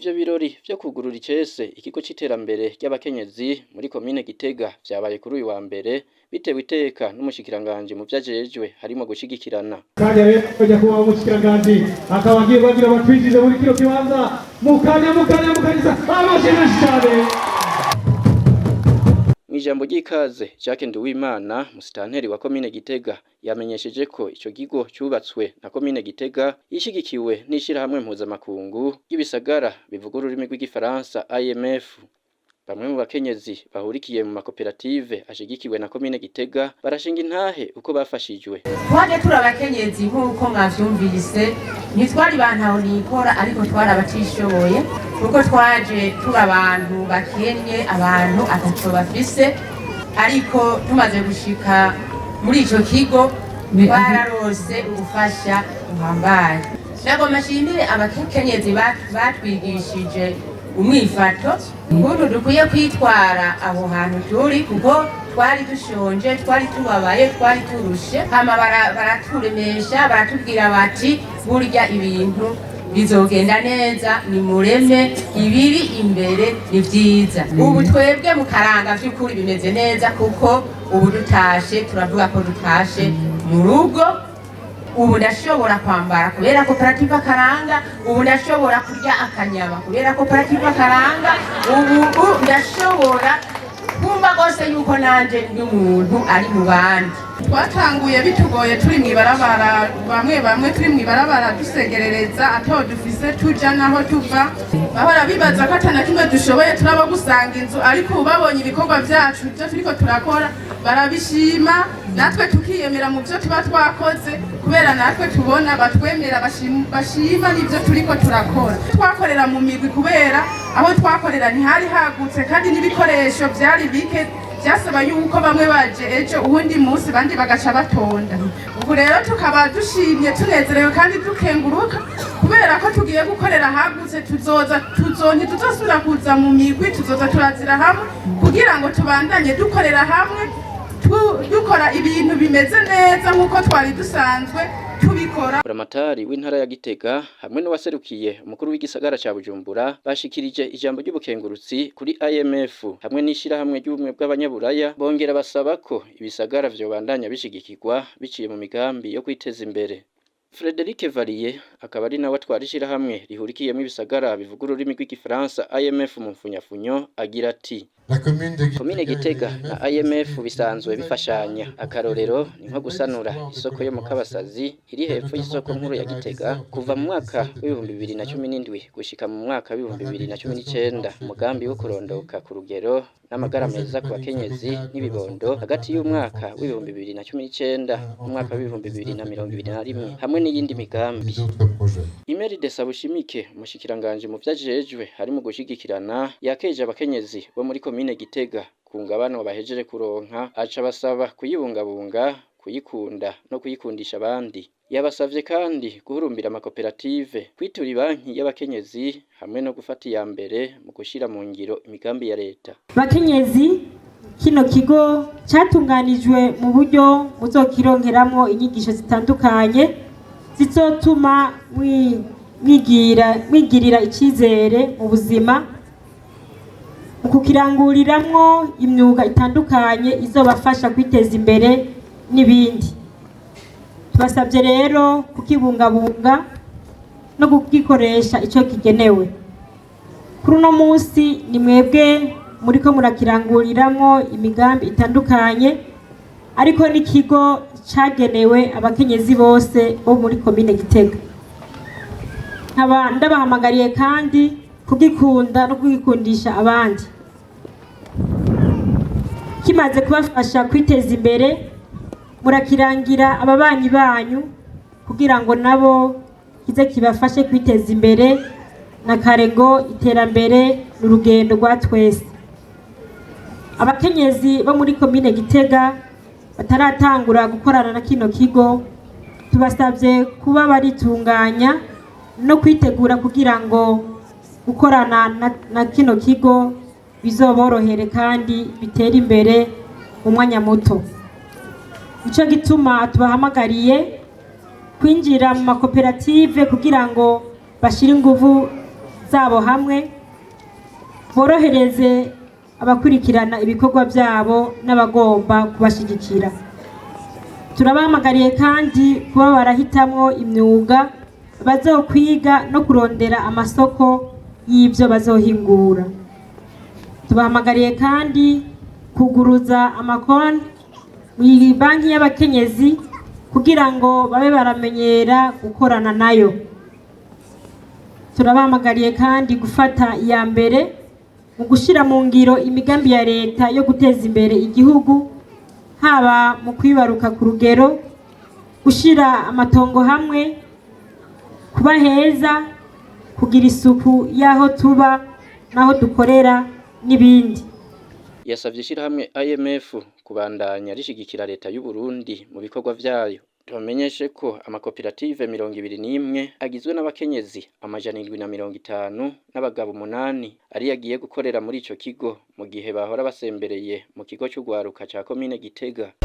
Ivyo birori vyo kugurura icese ikigo c'iterambere ry'abakenyezi muri komine Gitega vyabaye kuri uyu wa mbere, bitewe iteka n'umushikiranganji mu vyajejwe harimo gushigikirana. Kanya rero nyakubahwa umushikiranganji akaba agiye bagira batwinjize muri kino kibanza mukanya mukanya mukanyisa amashi menshi cyane. Mw'ijambo ry'ikaze, Jacques Nduwimana, musitanteri wa komine Gitega, yamenyesheje ko ico kigo cubatswe na komine Gitega ishigikiwe n'ishirahamwe mpuzamakungu ry'ibisagara bivuga ururimi rw'igifaransa IMF. Bamwe mu bakenyezi bahurikiye mu makoperative ashigikiwe na komine Gitega barashinga intahe uko bafashijwe. Twaje turi abakenyezi nk'uko mwavyumvise, ntitwari bantaho nikora, ariko twari abatishoboye, kuko twaje turi abantu bakennye, abantu ataco bafise. Ariko tumaze gushika muri ico kigo twararose ubufasha buhambaye. Nagomba nshimire abakenyezi batwigishije umwifato, ukuntu dukwiye kwitwara aho hantu turi, kuko twari dushonje, twari tubabaye, twari turushe. Hama baraturemesha, baratubwira bati: "Burya ibintu bizogenda neza, nimureme, ibiri imbere ni vyiza." Ubu twebwe mu Karanga vy'ukuri bimeze neza, kuko ubu dutashe turavuga ko dutashe mu rugo. Ubu ndashobora kwambara kubera koperative Akaranga, ubu ndashobora kurya akanyama kubera koperative Akaranga, ubu ndashobora kumva rwose yuko nanje ndi umuntu ari mu bandi. Twatanguye bitugoye, turi mw'ibarabara, bamwe bamwe turi mw'ibarabara dusegerereza, ataho dufise tuja naho tuva. Bahora bibaza ko atana kimwe dushoboye, turaba gusanga inzu, ariko ubu babonye ibikorwa vyacu, ivyo turiko turakora, barabishima, natwe tukiyemera mu vyo tuba twakoze, kubera natwe tubona batwemera, bashima n'ivyo turiko turakora. Twakorera mu migwi kubera aho twakorera ntihari hagutse, kandi n'ibikoresho vyari bike, byasaba yuko bamwe baje ejo, uwundi munsi bandi bagaca batonda. Ubu rero tukaba dushimye, tunezerewe kandi dukenguruka kubera ko tugiye gukorera hagutse. Tuzoza tuzo ntituzosubira kuza mu migwi, tuzoza turazira hamwe kugira ngo tubandanye dukorera hamwe, dukora ibintu bimeze neza nk'uko twari dusanzwe tubikora. Buramatari w'intara ya Gitega hamwe n'uwaserukiye umukuru w'igisagara ca Bujumbura bashikirije ijambo ry'ubukengurutsi kuri IMF hamwe n'ishirahamwe ry'ubumwe bw'abanyaburaya, bongera basaba ko ibisagara vyobandanya bishigikirwa biciye mu migambi yo kwiteza imbere. Frederic Varier akaba ari nawe atwara ishirahamwe rihurikiyemwo ibisagara bivuga ururimi rw'igifaransa IMF mu mfunyafunyo, agira ati: "Komine Gitega na IMF bisanzwe bifashanya. Akarorero ni nko gusanura isoko yo mu Kabasazi iri hepfo y'isoko nkuru ya Gitega kuva mu mwaka w'2017 gushika mu mwaka w'2019, umugambi wo kurondoka ku rugero n'amagara meza ku bakenyezi n'ibibondo hagati y'umwaka w'2019 n'umwaka w'2021, hamwe n'iyindi migambi." Imeride Sabushimike, umushikiranganje mu vyajejwe hari mu gushigikirana, yakeje abakenyezi bo muri komine Gitega ku ngabano bahejeje kuronka, aca basaba kuyibungabunga, kuyikunda no kuyikundisha abandi. Yabasavye kandi guhurumbira amakoperative, kwitura banki y'abakenyezi hamwe no gufata iya mbere mu gushira mu ngiro imigambi ya leta. Bakenyezi, kino kigo cyatunganijwe mu buryo muzokironkeramwo inyigisho zitandukanye zizotuma mwigirira icyizere mu buzima, mu kukiranguriramwo imyuga itandukanye izobafasha kwiteza imbere n'ibindi. Tubasabye rero kukibungabunga no kugikoresha icyo kigenewe. Kuri uno munsi ni mwebwe muriko murakiranguriramwo imigambi itandukanye, ariko n'ikigo cagenewe abakenyezi bose bo muri komine Gitega. Nkaba ndabahamagariye kandi kugikunda no kugikundisha abandi. Kimaze kubafasha kwiteza imbere, murakirangira ababanyi banyu kugira ngo nabo kize kibafashe kwiteza imbere, na kare ngo iterambere ni urugendo rwa twese. Abakenyezi bo muri komine Gitega bataratangura gukorana na kino kigo, tubasabye kuba baritunganya no kwitegura kugira ngo gukorana na kino kigo bizoborohere kandi bitere imbere mu mwanya muto. Nico gituma tubahamagariye kwinjira mu makoperative kugira ngo bashire inguvu zabo hamwe, borohereze abakurikirana ibikorwa byabo n'abagomba kubashyigikira. Turabahamagariye kandi kuba barahitamwo imyuga bazokwiga no kurondera amasoko y'ibyo bazohingura. Tubahamagariye kandi kuguruza amakonti mu banki y'abakenyezi kugira ngo babe baramenyera gukorana nayo. Turabahamagariye kandi gufata iya mbere mu gushyira mu ngiro imigambi ya leta yo guteza imbere igihugu, haba mu kwibaruka ku rugero, gushyira amatongo hamwe, kuba heza, kugira isuku y'aho tuba n'aho dukorera n'ibindi. Yasavye ishirahamwe IMF kubandanya rishigikira leta y'u Burundi mu bikorwa vyayo. Tubamenyeshe ko amakoperative 21 agizwe n'abakenyezi 750 n'abagabo 8 ari yagiye gukorera muri ico kigo, mu gihe bahora basembereye mu kigo c'ugwaruka ca komine Gitega.